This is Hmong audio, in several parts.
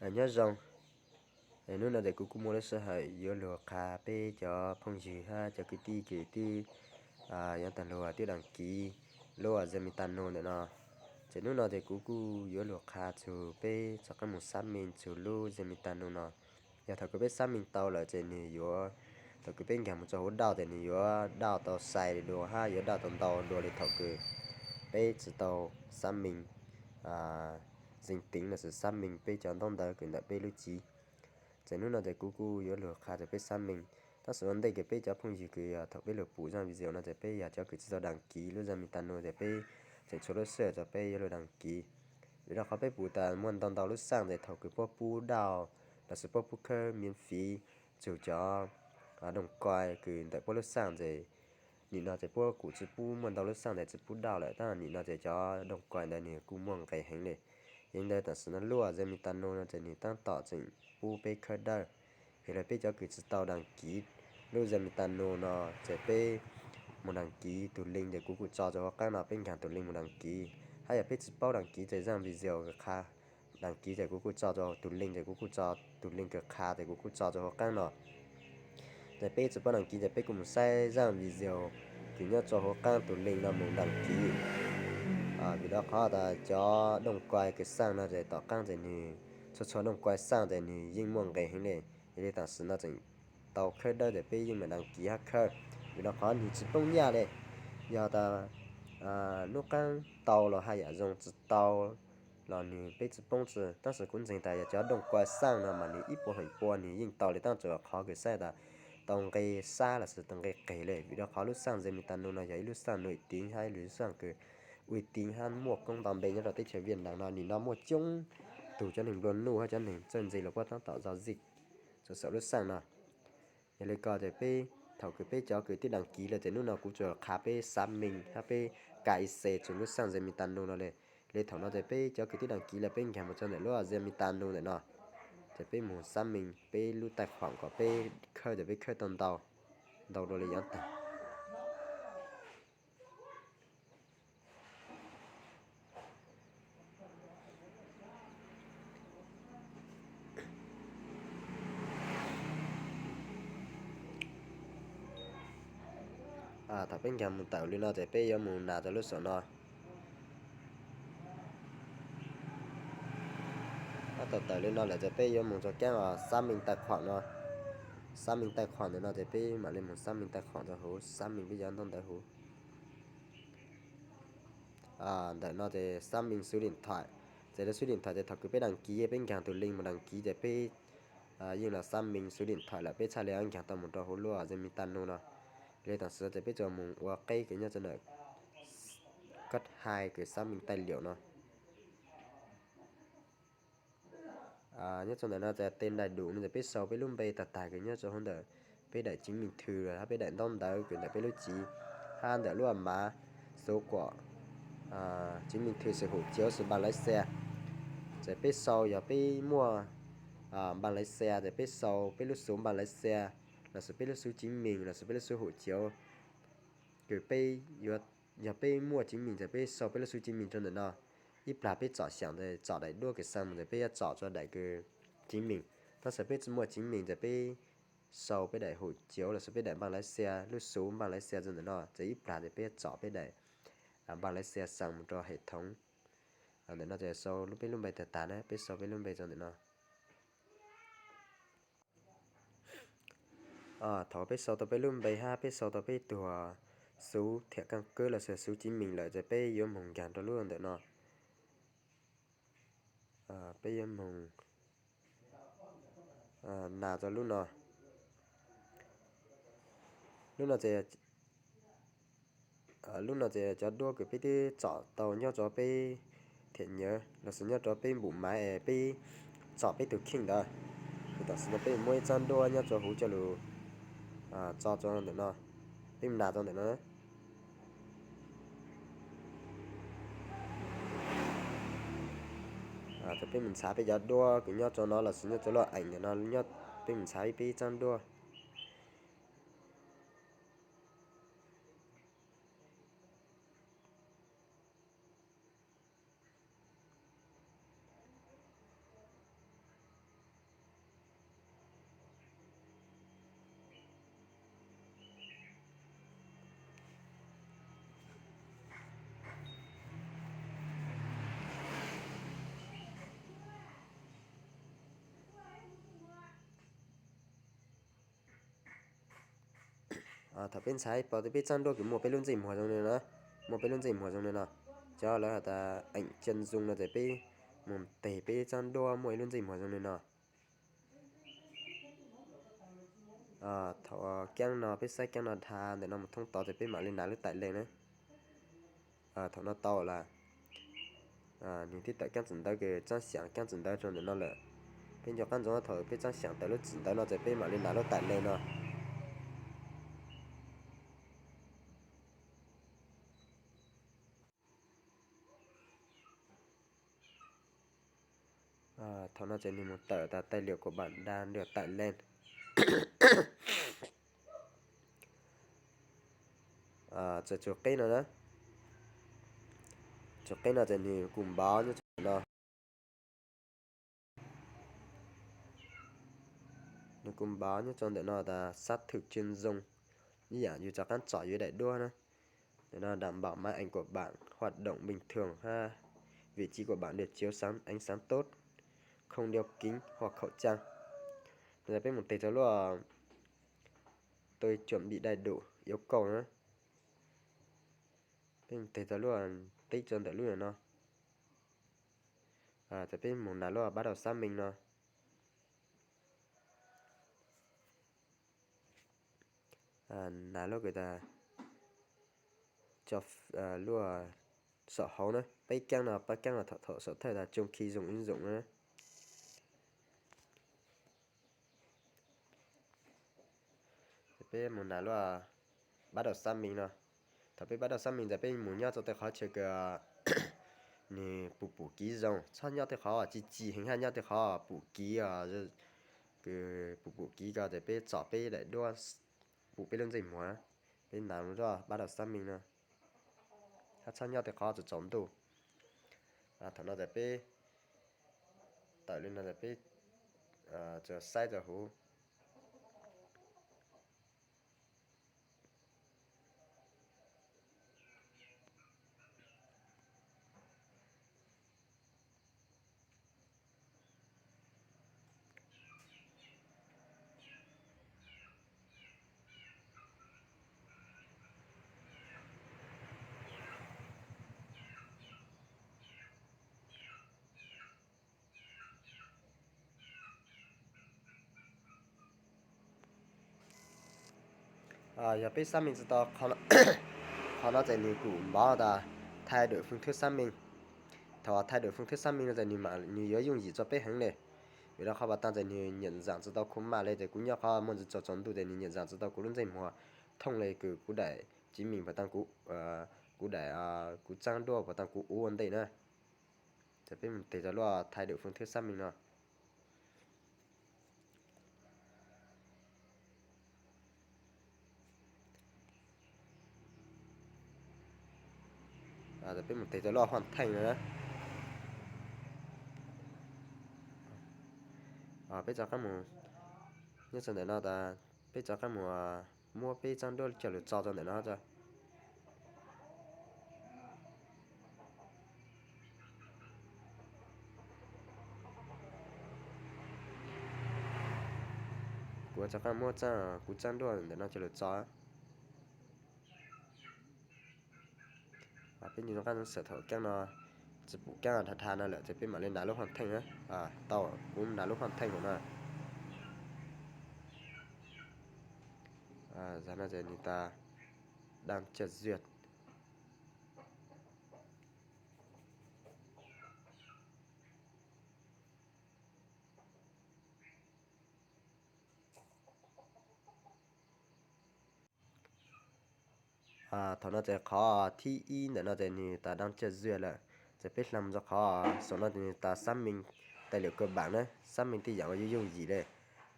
Nyob zoo, hnub no ces kuv kuj muaj lub sij hawm yuav lug qha peb cov phooj ywg hab cov kwv tij kws twb yuav tau lug twb đăng ký lub Zeme Tano ntawm no. Ces hnub no ces kuv kuj yuav lug qha txug peb rov qaab moog xác minh txug lub Zeme Tano no. Yog thaum kws peb xác minh tau lawm ces nwg yuav, thaum kws peb nkaag moog rua huv đauj ces nwg yuav đauj tau sai dua hab yuav đauj tau ntau dua le thaum kws peb tsi tau xác minh danh tính lossis xác minh peb cov ntaub ntawv kws ntawm peb lub txiv. Ces hnub no ces kuv kuj yuav lug qha rua peb xác minh. Tab sis ua ntej kws peb cov phooj ywg kws yog thaum peb lug pum zaj video no ces peb yog cov kws tsi tau đăng ký lub Zeme Tano ces peb tseem tshuav lub sij hawm rua peb yuav lug đăng ký. Vim rau qhov peb pum tas muaj ntau ntau lub xaj ces thaum kws puab pub đauj lossis puab pub khawb miễn phí txug cov đồng coin kws ntawm puab lub xaj ces nim no ces puab kuj tsi pub, muaj ntau lub xaj ces tsi pub đauj lawm, tab nim no ces cov đồng coin ntawd nwg kuj muaj nqis heev le. Yog li ntawd tam sim no lub Zeme Tano no ces nwg tab tom tseem pub peb khawb dawb. Yog le peb cov kws tsi tau đăng ký lub Zeme Tano no ces peb moog đăng ký tus link ces kuv kuj tso rua huv qaab no, peb nkaag tus link moog đăng ký. Hab yog peb tsi paub đăng ký ces zaj video kws qha đăng ký ces kuv kuj tso rua tus link ces kuv kuj tso tus link kws qha ces kuv kuj tso rua huv qaab no. Ces peb tsi paub đăng ký ces peb kuj moog saib zaj video kws nyob rua huv qaab tus link no moog đăng ký. Vim rau qhov tas cov đồng coin kws xaj no ces tom qaab ces nwg, txhua txhua đồng coin xaj ces nwg yeej muaj nqis heev le. Yog li tam sim no tseem tau khawb dawb ces peb yeej mam đăng ký hab khawb, vim rau qhov nwg tsi poob nyaj le. Yog tas lub qaab tau los haj yam zoo, tsi tau los nwg peb tsi poob tsi, tab sis kuv ntseeg tas yog cov đồng coin xaj no mas nwg ib puas feem pua nwg yeej tau le, tab sis qhov kws saib tas tau nqe sab lossis tau nqe qes le, vim rau qhov lub xaj Zeme Tano no yog ib lub xaj nổi tiếng hab ib lub xaj kws uy tín hab muaj koob nto npe nyob rau teb chaws Việt Nam no. Nim no muaj coob tug cov neeg nplua nuj hab cov neeg txawj ntse los puab tab tom giao dịch rua saum lub xaj no. Yog le ko ces peb, thaum kws peb cov kws twb đăng ký lawm ces hnub no kuv tsuas qha peb xác minh hab peb cài xe txug lub xaj Zeme Tano no le. Le thaum no ces peb cov kws twb đăng ký lawm peb nkaag moog rua ntawm lub Zeme Tano ntawm no, ces peb moog xác minh peb lub tài khoản kom peb khawb ces peb khawb tau ntau, ntau dua le yav tag. Thaum peb nkaag moog tawm li no ces peb yuav moog nas rua lub saum no. Tab tom tawm li no lawm ces peb yuav moog rua kaab xác minh tài khoản no. Xác minh tài khoản ntawm no ces peb mam li moog xác minh tài khoản rua huv, xác minh peb cov ntaub ntawv huv. Ntawm no ces xác minh số điện thoại. Ces lub số điện thoại ces thaum kws peb đăng ký peb nkaag tus link moog đăng ký ces peb yeej los xác minh số điện thoại lawm, peb txhaj le nkaag tau moog rua huv lub Zeme Tano no. Le tam sim no ces peb tsuas moog ua qeb kws nyob rua ntawm cấp hai kws xác minh tài liệu no. Nyob rua ntawm no ces tên đầy đủ no ces peb sau peb lub npe tag tag kws nyob rua huv ntawm peb daim chứng minh thư hab peb daim ntaub ntawv kws ntawm peb lub txiv, hab ntawm lub mã số của chứng minh thư sổ hộ chiếu sổ bằng lái xe. Ces peb sau yog peb muaj bằng lái xe ces peb sau peb lub số bằng lái xe lossis peb lub số chứng minh lossis peb lub số hộ chiếu kws peb, yog peb muaj chứng minh ces peb sau peb lub số chứng minh rua ntawm no. Ib plag peb tsom xyaam ces tsom daim duab kws xaa mus ces peb yuav tsom rua daim kws chứng minh. Tab sis peb tsi muaj chứng minh ces peb sau peb daim hộ chiếu lossis peb daim bằng lái xe, lub số bằng lái xe rua ntawm no, ces ib plag ces peb yuav tsom peb daim bằng lái xe xaa mus rua hệ thống. Ntawm no ces sau lub, peb lub npe tag tag na, peb sau peb lub npe rua ntawm no. Thaum peb sau tau peb lub npe hab peb sau tau peb tug số thẻ căn cước lossis số chứng minh lawm ces peb yuav moog nkaag rua lub ntawm no. Peb yuav moog nas rua lub no. Lub no ces, lub no ces cov duab kws peb twb tsom tau nyob rua peb thẻ nhớ lossis nyob rua peb mũ máy es peb tsom peb tug kheej ntawd. Tam sim no peb muab ib txaab duab nyob rua huv coj lug tso rua ntawm no, peb mus nas rua ntawm no. Thaum peb mus ntxhaav peb cov duab kws nyob rua no lossis nyob rua lub ees ntawm no, peb mus ntxhaav peb ib txaab duab. Thaum peb ntxhais pom tias peb txaj duab kws muaj peb lub ntsej muag zoo li no, muaj peb lub ntsej muag zoo li no, cov lawv has tas eem chân dung no ces peb mus tes peb txaj duab muaj ib lub ntsej muag zoo li no. Thaum keeb no peb saib keeb no dhau ntawm no mus thoob tod ces peb mam li nas lub taim leej na. Thaum no tau lawm, nws twb tawm keeb txim ntawv kws txaab xyaam keeb txim ntawv rau ntawm no lawm. Peb nco qab ntsoov thaum peb txaab xyaam tawm lub txim ntawv no ces peb mam li nas lub taim leej no. Thaum no ces nws mus tawm tas tài liệu của bạn đã được tải lên. Txawm txug qib no, txug qib no ces nws kuj npav nyob rau ntawm no. Nws kuj npav nyob rau ntawm no tas xác thực chân dung, ib yam yus rov qab tsom yus daim duab na. Ntawm no đảm bảo máy ảnh của bạn hoạt động bình thường ha, vị trí của bạn được chiếu sáng, ánh sáng tốt, không đeo kính hoặc khẩu trang. Peb mus tes rau lub tôi chuẩn bị đầy đủ yêu cầu na. Peb mus tes rau lub, tib rau ntawm lub no. Ces peb mus nas lub bắt đầu xác minh no. Nas lub kws tas, lub saum hauv na, peb keeb no, peb keeb no thaum saum thawj tas trong khi dùng ứng dụng na. Ces peb mus nas lub bắt đầu xác minh no. Thaum peb bắt đầu xác minh tas peb mus nyob rau tej qhov chaw kws nws pum pum kiv zoo, txhob nyob tej qhov ci ci heev, hab nyob tej qhov pum kiv, kws pum pum kiv ko ces peb tsom peb daim duab pum peb lub ntsej muag, peb nas lub bắt đầu xác minh no. Hab txhob nyob tej qhov tsaus tsaus ntuj. Thaum no tas peb tawm li no tas peb tsuas saib rau huv. Yog peb xác minh tsis tau, qhov no ces nws kuj npav tas thay đổi phương thức xác minh. Thaum thay đổi phương thức xác minh no ces nws yuav yooj yim rau peb heev li. Vim rau qhov pas tas ces nws nhận dạng tsis tau khuv maj li, ces kuv nyob qhov muaj ntsis tsaus tsaus ntuj ces nws nhận dạng tsis tau kuv lub ntsej muag thooj li kws kuv daim chứng minh pas tas kuv, kuv daim, kuv txaab duab pas tas kuv ua ntej na. Ces peb mus tes rau lub thay đổi phương thức xác minh no. Peb mus tes rau lub hoàn thành no. Peb rov qab mus, nyob rau ntawm no tas peb rov qab mus muab peb txaab duab coj lug tso rau ntawm no tso. Kuv rov qab muab kuv txaab duab ntawm no coj lug tso. Peb nco qab xav thaum keeb no tsis pum keeb dhau dhau no lawm ces peb mam li nas lub hoàn thành na. Tau, kuv nas lub hoàn thành lawm na. Zag no ces nws tas đang checklist. Thaum no ces qhov thib ib ntawm no ces nws tas đang checklist lawm, ces peb hla mus rau qhov saum no ces nws tas xác minh tài liệu cơ bản na, xác minh tej yam uas yooj yooj yim li.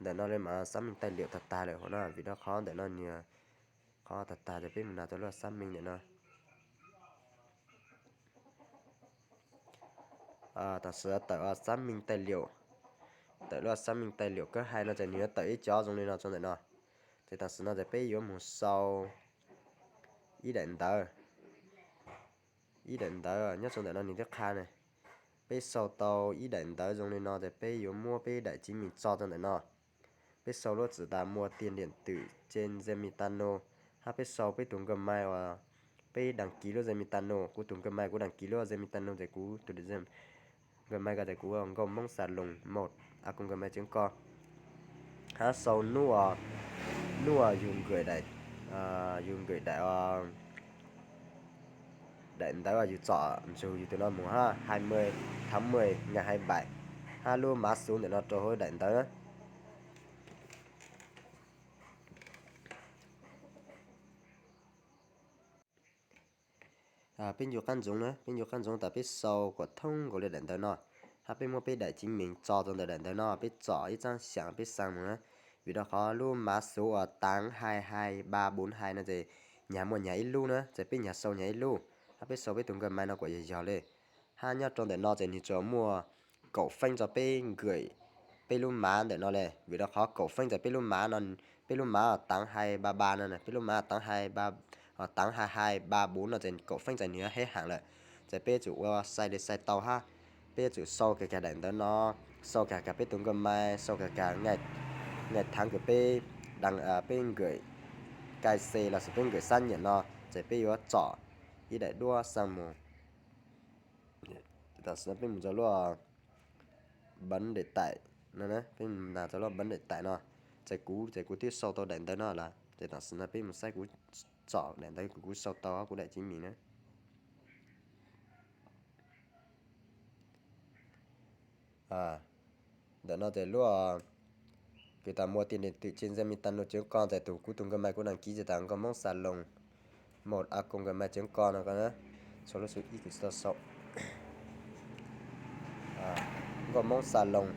Ntawm no li mas xác minh tài liệu tag tag lawm hauv no, vim rau qhov ntawm no nws, qhov tag tag ces peb mus nas rau lub xác minh ntawm no. Tam sim tawm xác minh tài liệu, tawm lub xác minh tài liệu cấp hai no ces nws yuav tawm ib co zoo li no rau ntawm no. Ces tam sim no ces peb yuav mus sau ib daim ntawv, ib daim ntawv nyob rau ntawm no nws thiaj qha ne. Peb sau tau ib daim ntawv zoo li no ces peb yuav muab peb daim chứng minh tso rau ntawm no. Peb sau lub txim tas mua tiền điện tử trên Zemitano hab peb sau peb tus Gmail uas peb đăng ký lub Zeme Tano, kuv tus Gmail kuv đăng ký lub Zeme Tano ces kuv tus Gmail ko ces kuv ua Nkauj Hmoob Xas Loos một a còng gmail chấm com. Hab sau hnub, hnub yus nkawm daim, yus nkawm daim, daim ntawv uas yus txom ntsug yus tus no mus hab, hai mươi tháng mười ngày hai bảy, hab lub mav xuv ntawm no rau hauv daim ntawv. Peb ncu qab ntsoov na, peb ncu qab ntsoov tas peb sau kom thoob nkaus li daim ntawv no, hab peb muab peb daim chính mình tso rau ntawm daim ntawv no, peb tsom ib txaab xyaam peb xaa mus na. Vim rau qhov lub mav xuv uas tám hai hai ba bốn hai no ces nyag muaj nyag ib lub na, ces peb nyag sau nyag ib lub, hab peb sau peb tus Gmail no kom yog yog li. Hab nyob rau ntawm no ces nwg tsuas muaj kaum feeb rau peb nkawm peb lub mav ntawm no le, vim rau qhov kaum feeb rau peb lub mav no, peb lub mav tám hai ba ba no, peb lub mav tám hai ba, tám hai hai ba bốn no ces kaum feeb rau nwg yuav hab heev lawm. Ces peb yuav tsum ua sai li sai tau hab, peb yuav tsum sau kag kag daim ntawv no, sau kag kag peb tus Gmail, sau kag kag ngày tháng kws peb đăng, peb nkawm cài xe lossis peb nkawm xác nhận no, ces peb yuav tsom ib daim duab xaa mus. Tam sim no peb mus rau lub bấm để tải no, peb mus rau lub bấm để tải no, ces kuv, ces kuv twb sau tau daim ntawv no lawm, ces tam sim no peb mus saib kuv tsom daim ntawv kws kuv sau tau kuv daim chính mình na. Ntawm no ces lub kws tas mua tiền điện tử trên Zeme Tano chấm com, ces tus kuv tus Gmail kuv đăng ký ces tas Nkauj Hmoob Xas Loos một a còng gmail chấm com no ko, sau lub xu ib kws tsis tau sau. Nkauj Hmoob Xas Loos,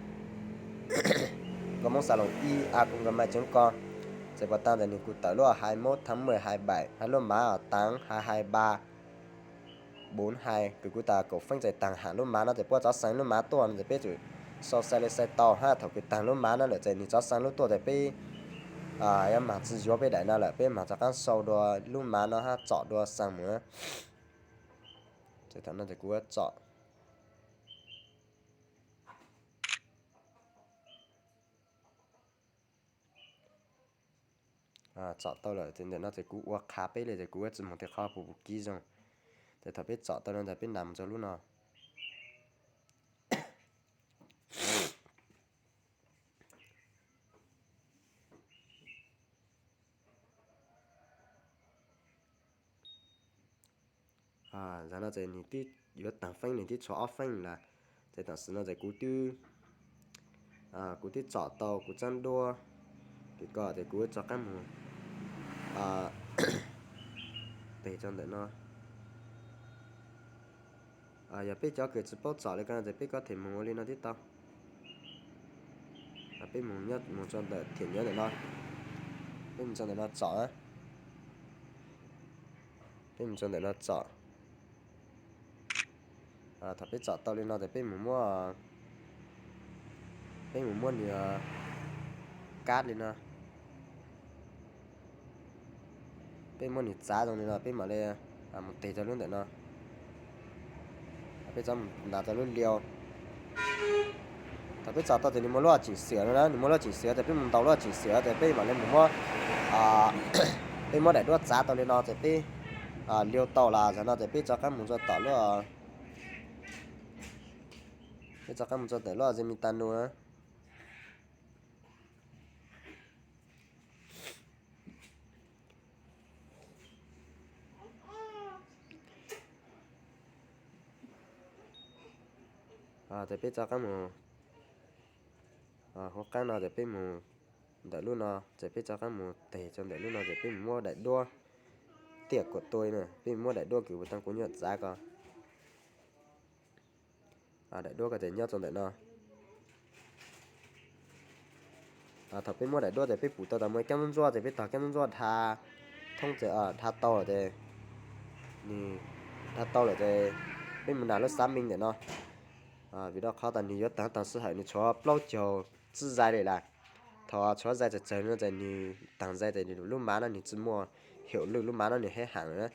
Nkauj Hmoob Xas Loos ib a còng gmail chấm com. Ces puas tas ntawm nws kuv tawm lub hai mươi mốt tháng mười hai bảy hab lub mav tám hai hai ba bốn hai kws kuv tas kaum feeb rau taag ham lub mav no ces puab txov xaa lub mav tuaj no ces peb tsum sau sai li sai tau hab thaum kws taag lub mav no lawm ces nws txov xaa lub tuaj ces peb yuav mag tsi yuav peb daim no lawm, peb mag rov qaab sau dua lub mav no hab tsom dua xaa mus. Ces thaum no ces kuv yuav tsom. Tsom tau lawm ces ntawm no ces kuv ua qha peb li ces kuv yuav tsi moog tej qhov puas pum kib zoo. Ces thaum peb tsom tau no ntag peb nas mus rau lub no. Zag no ces nws twb yuav taag feeb, nws twb tshuav ob feeb lawm. Ces tam sim no ces kuv twb, kuv twb tsom tau kuv tsaab duab, ces ko ces kuv rov qaab mus tes rau ntawm no. Yog peb cov kws tsis paub tsom li ko no ces peb có thể mus ua li no tib tau. Peb mus, mus rau ntawm thiab nyob ntawm no, peb mus rau ntawm no tsom, peb mus rau ntawm no tsom. Thaum peb tsom tau li no ces peb mus muab, peb mus muab nws kab li no, peb muab nws txav zoo li no peb mam li mus tes rau lub ntawm no. Peb txov mus nas rau lub liu. Thaum peb tsom tau ces nws muaj lub chỉnh sửa no na, nws muaj lub chỉnh sửa ces peb mus ntaus lub chỉnh sửa ces peb mam li mus muab, peb muab daim duab txav tau li no ces peb liu tau lawm. Zag no ces peb rov qaab mus rau tom lub, peb rov qaab mus rau tom lub Zeme Tano na. Ces peb rov qaab mus, hauv qaab no ces peb mus ntawm lub no ces peb rov qaab mus tes rau ntawm lub no ces peb mus muab daim duab tiaj kuam tuaj na, peb mus muab daim duab kws puag ta kuv nyuam txav ko. Daim duab ko ces nyob rau ntawm no. Thaum peb muab daim duab ces peb pum tau tas muaj ib kaab ntsuab ntsuab ces peb tog kaab ntsuab ntsuab dha thoob ces dha tau lawm ces, nws dha tau lawm ces peb mus nas lub xác minh ntawm no. Vim rau qhov tas nws yuav taag taag sij hawm nws tshuav plaub caug tsib zais li lawm. Thaum tshuav zais tsawg tsawg no ces nws taag zais ces lub mav no nws tsi muaj hiệu lực, lub mav no nws hab haam lawm na.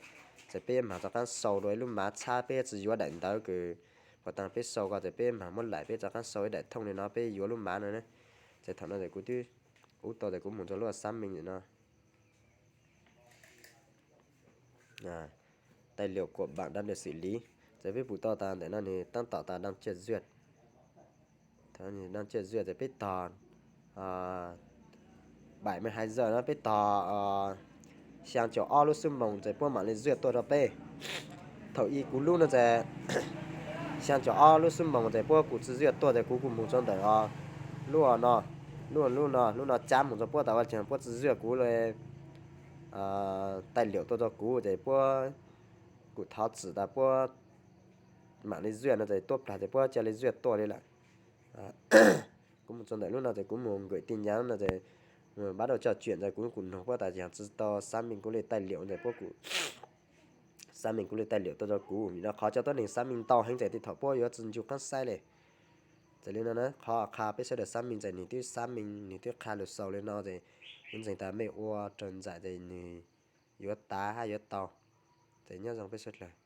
Ces peb yuav mag rov qaab sau dua ib lub mav txhab, peb tsi yuav daim ntawv kws puag ta peb sau ko ces peb mag muab laim peb rov qaab sau ib daim thooj li no peb yuav lub mav no na. Ces thaum no ces kuv twb ub tau ces kuv mus rau lub xác minh ntawm no. tài liệu của bạn đã được xử lý. Ces peb pum tau tas ntawm no nws tab tom tas đang kiểm duyệt. Đang kiểm duyệt ces peb tos bảy mươi hai giờ no peb tos xya caum ob lub xub moos ces puab mam li duyệt tuaj rau peb. Thaum ub kuv lub no ces xya caum ob lub xub moos ces puab kuj tsis duyệt tuaj ces kuv kuj mus rau ntawm lub no, lub lub no lub no cab mus rau puab tas ua cas puab tsis duyệt kuv li tài liệu tuaj rau kuv ces puab kuj thov txim tas puab mam li duyệt no ces tuaj plag ces puab cia li duyệt tuaj li lawm. Kuv mus rau ntawm lub no ces kuv mus gửi tin nhắn no ces bắt đầu trò chuyện ces kuv kuj nug puab tas yog tsis tau xác minh kuv li tài liệu ces puab kuj xác minh kuv li tài liệu tuaj rau kuv. Vim no qhov cov tuab neeg xác minh ntau heev ces tej thaum puab yuav tsis ncu qab saib li. Ces li no na qhov qha peb sawv daws xác minh ces nws twb xác minh nws twb qha lus xaus li no ces kuv ntseeg tas mej ua raws ntxaim ces nws yuav tav hab yuav tau. Ces nyob zoo peb sawv daws.